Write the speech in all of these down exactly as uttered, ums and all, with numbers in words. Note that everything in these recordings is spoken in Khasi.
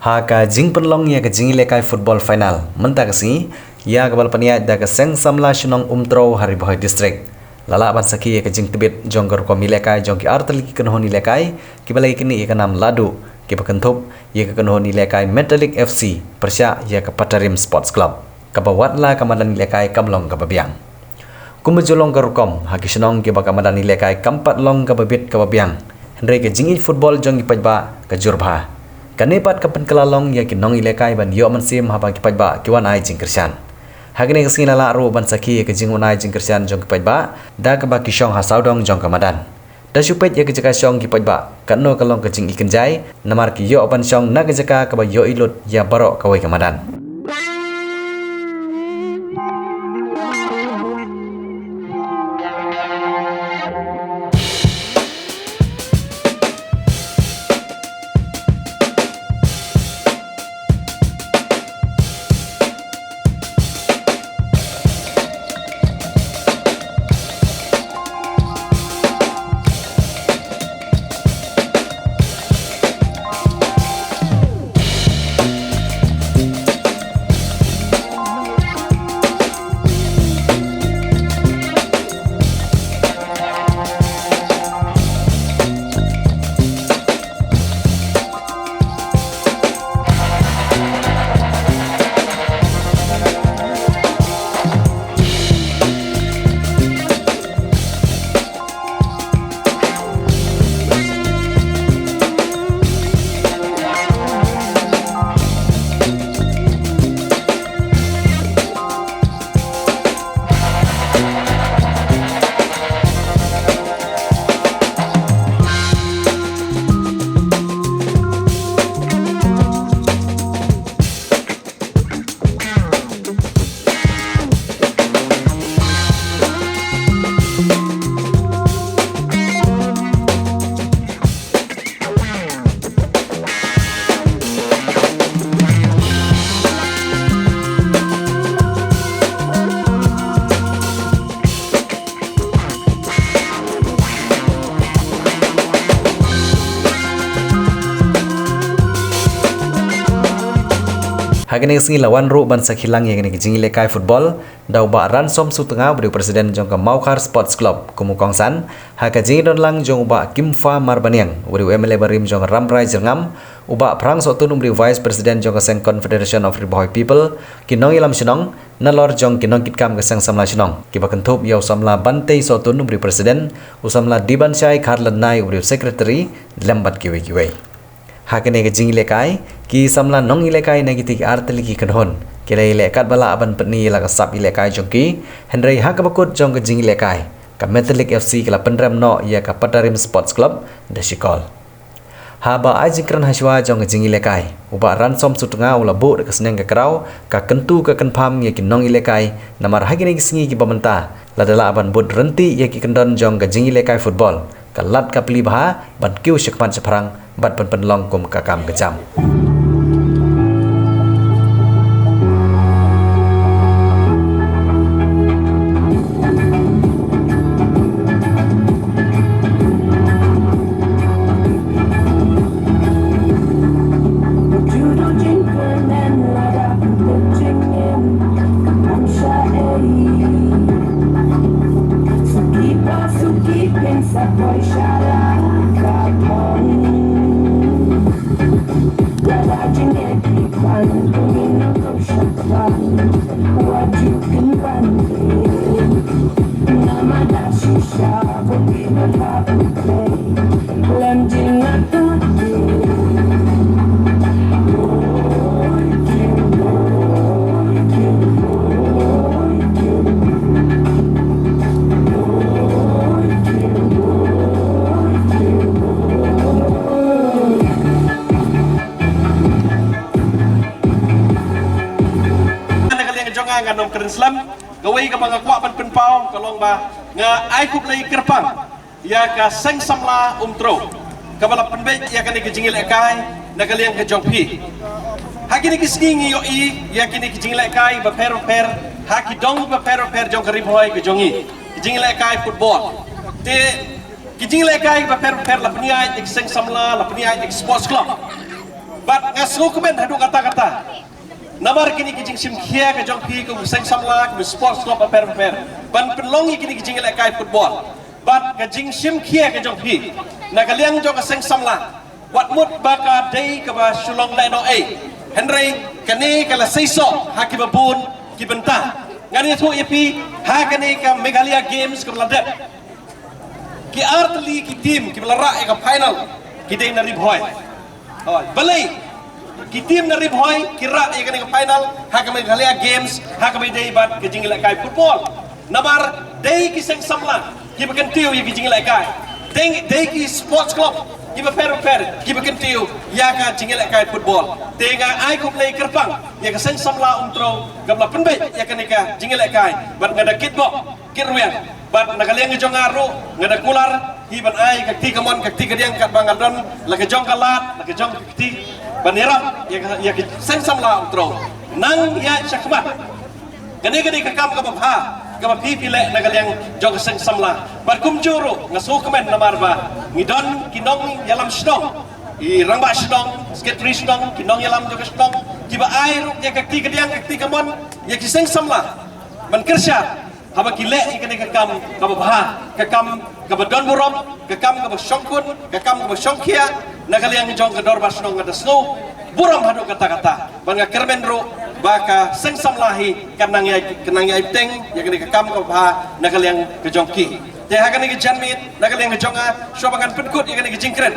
Ha ka jingpynlong ïa ka jingïalehkai football final mynta ka sngi, ïa kaba la pynïaid da ka Seng Samla Shnong Umtrew ha Ri Bhoi District, la lah ban sakhi ïa ka jingtbit jong ka rukom ïalehkai jong ki artylli ki kynhun ïalehkai kiba la ïaknieh ïa ka nam lahduh, kiba kynthup ïa ka kynhun ïalehkai Metalik F C pyrshah ïa ka Patarim Sports Club, kaba watla ka madan ïalehkai kam long kaba biang. Kumba ju long ka rukom, ha ki shnong kiba ka madan ïalehkai kam pat long kaba bit kaba biang, hynrei ka jingïeit football jong ki paidbah ka jur bha. Kane pat ka pynkylla long ïa ki nongïalehkai ban ïoh mynsiem haba ki paidbah ki wan ai jingkyrshan. Ha kane ka sngi la lah ruh ban sakhi ïa ka jingwan ai jingkyrshan jong ki paidbah da kaba ki shong ha sawdong jong ka madan. Da shu peit ïa ka jaka shong ki paidbah, katno ka long ka jingïakynjai namar ki ïoh ban shong na ka jaka kaba ïohi lut ïa baroh kawei ka madan. Ha kane ka sngi la wan ruh ban sakhi lang ïa kane ka jingïalehkai football da u Bah Ransom Sutnga, uba dei u president jong ka Mawkhar Sports Club, kum u kongsan ha ka jingdon lang jong u Bah Kimfa Marbaniang, uba dei u M L A barim jong Rambrai Jyrngam, u Bah Phrang Sohtun, uba dei u vice president jong ka Seng Confederation of Ri Bhoi People, ki nongïalam shnong, nalor jong ki nongkitkam ka Seng Samla Shnong, kiba kynthup ïa u samla Bantei Sohtun, uba dei u president, u samla Dibanshai Kharlynai, uba dei u secretary, lem bad kiwei kiwei. Ha kane ka jingïalehkai, ki samla nongïalehkai na kitei ki artylli ki kynhun ki la ïaleh katba lah ban pyni ïa la ka sap ïalehkai jong ki, hynrei ha kaba kut jong ka jingïalehkai, ka Metalik F C ka la pynrem noh ïa ka Patarim Sports Club da shi kol. Haba ai jingkren hashwa jong ka jingïalehkai, u Bah Ransom Sutnga u la buh da ka sneng ka kraw, ka kyntu ka kynpham ïa ki nongïalehkai, namar ha kine ki sngi kiba mynta, lada lah ban bud ryntih ïa ki kyndon jong ka jingïalehkai football, ka lad ka plie bha ban kiew shakhmat shaphrang bad pynpynlong kum ka kam ka jam. Na ka liang jong nga, nga nongkren slem, kawei kaba nga kwah ban pynpaw ka long ba nga ai khublei kyrpang ïa ka Seng Samla Umtrew kaba la pynbeit ïa kane ka jingïalehkai na ka liang ka jong phi. Ha kine ki sngi ngi ïohi ïa kine ki jingïalehkai bapher bapher ha ki dong bapher bapher jong ka Ri Bhoi ka jong ngi, ki jingïalehkai football. Te ki jingïalehkai bapher bapher la pynïaid da ki seng samla, la pynïaid da ki sports club. Bad nga sngewkmen haduh katta katta namar kine ki jingshim khia ka jong phi kum seng samla, kum sports club bapher bapher, ban pynlong ïa kine ki jingïalehkai football. Bad ka jingshim khia ka jong phi na ka liang jong ka seng samla, wat mut ba ka dei kaba shu long lehnohei, hynrei kane ka la seisoh ha kiba bun ki bynta. Ngan ïathuh ïa phi, ha kane ka Meghalaya Games kaba la dep, ki artylli ki team kiba la rah ïa ka final ki dei na Ri Bhoi. Hooid, balei? Ki team na Ri Bhoi ki rah ïa kane ka final ha ka Meghalaya Games ha kaba ïadei bad ka jingïalehkai football. Namar dei ki seng samla kiba kyntiew ïa ki jingïalehkai. Dei, dei ki sports club kiba pher bapher kiba kyntiew ïa ka jingïalehkai football. Te nga ai khublei kyrpang ïa ka seng samla Umtrew kaba la pynbeit ïa kane ka jingïalehkai. Bad nga da kitbok kitrwiang. Bad na ka liang jong nga ruh nga da kular hi ban ai ka kti kamon ka kti kadiang katba nga don la ka jong ka lad, la ka jong ka kti, ban ïarap ïa ka, ïa ka seng samla Umtrew. Nang ïa shakhmat. Kane ka dei ka kam kaba bha kaba phi phi leh na ka liang jong ka seng samla. Bad kumjuh ruh nga sngewkmen namar ba ngi don ki nongïalam shnong, i rangbah shnong, secretary shnong, ki nongïalam jong ka shnong, kiba ai ruh ïa ka kti kadiang ka kti kamon ïa ki seng samla ban kyrshan haba ki leh ïa kane ka kam kaba bha, ka kam kaba don burom, ka kam kaba shongkun, ka kam kaba shongkhia. Na ka liang jong ka dorbar shnong nga da sngew burom haduh katta katta. Bad nga kyrmen ruh ba ka seng samla hi kan nang ïai, kan nang ïai bteng ïa kane ka kam kaba bha na ka liang ka jong ki. Te ha kane ka janmiet na ka liang ka jong nga, shuwa ba ngan pynkut ïa kane ka jingkren,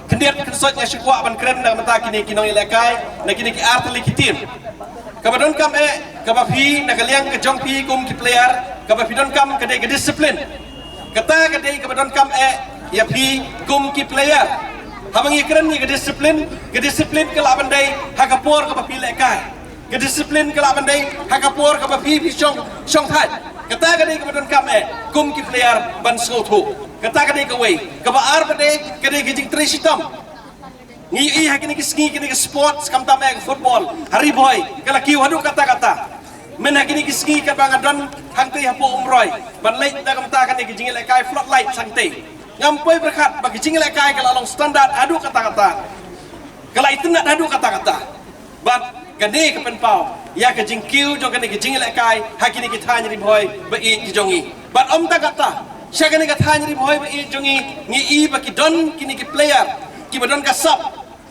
khyndiat khynsoit nga shu kwah ban kren na ka bynta kine ki nongïalehkai, na kine ki artylli ki team. Kaba donkam eh kaba phi na ka liang ka jong phi kum ki player, kaba phi donkam ka dei ka discipline. Kata ka dei kaba donkam eh ïa phi kum ki player. Haba ngi kren ïa ka discipline, ka discipline ka lah ban dei ha ka por kaba phi lehkai. Ka discipline ka lah ban dei ha ka por kaba phi phi shong, shongthait. Kata ka dei kaba donkam eh kum ki player ban sngewthuh. Kata ka dei kawei. Kaba ar pat dei ka dei ka jingtrei shitom. Ngi ïohi ha kine ki sngi kine ki sports, khamtam eh ka football ha Ri Bhoi ka la kiew haduh katta katta. Mynta ha kine ki sngi katba nga don hangtei hapoh Umroi ban leit na ka bynta kane ka jingïalehkai floodlight hangtei, ngam poi pyrkhat ba ka jingïalehkai ka la long standard haduh katta katta, ka la itynnad haduh katta katta. Bad kane ka pynpaw ïa ka jingkiew jong kane ka jingïalehkai ha kine ki thaiñ Ri Bhoi ba ïeit ki jong ngi. Bad ym tang katta, sha kane ka thaiñ Ri Bhoi ba ïeit jong ngi, ngi i ba ki don kine ki player kiba don ka sap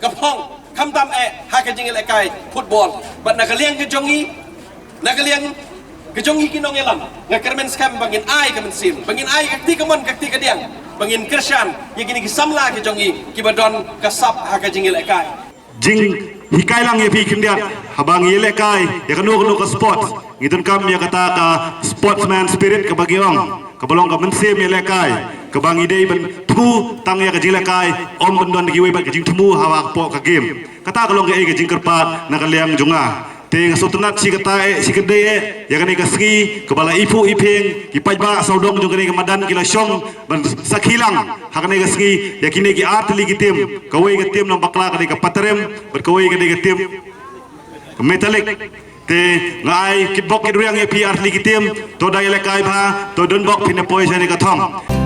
ka phong, khamtam eh ha ka jingïalehkai football. Bad na ka liang ka jong ngi, na ka liang ka jong ngi ki nongïalam, nga kyrmen skhem ba ngin ai ka mynsiem, ba ngin ai ka kti kamon ka kti kadiang, ba ngin kyrshan ïa kine ki samla ki jong ngi kiba don ka sap ha ka jingïalehkai. Jinghikai lang ïa phi khyndiat, haba ngi ïalehkai ïa kano kano ka sports, ngi donkam ïa kata ka sportsman spirit kaba ngi ong, kaba long ka mynsiem ïalehkai, kaba ngi dei ban thmu tang ïa ka jingïalehkai, ym ban don kiwei pat ka jingthmu hapoh ka game. Kata ka long kaei ka jingkyrpad na ka liang jong nga. Te nga sngewtynnat shi katta eh, shi khyndai eh ïa kane ka sngi kaba la iphuh iphieng, ki paidbah sawdong jong kane ka madan ki la shong ban sakhi lang ha kane ka sngi ïa kine ki artylli ki team. Kawei ka team nongbakla ka dei ka Patarem bad kawei ka dei ka team ka Metallic. Te nga ai kitbok kitrwiang ïa phi artylli ki team, to da ïalehkai bha, to donbok phin ïa poi shane ka thong.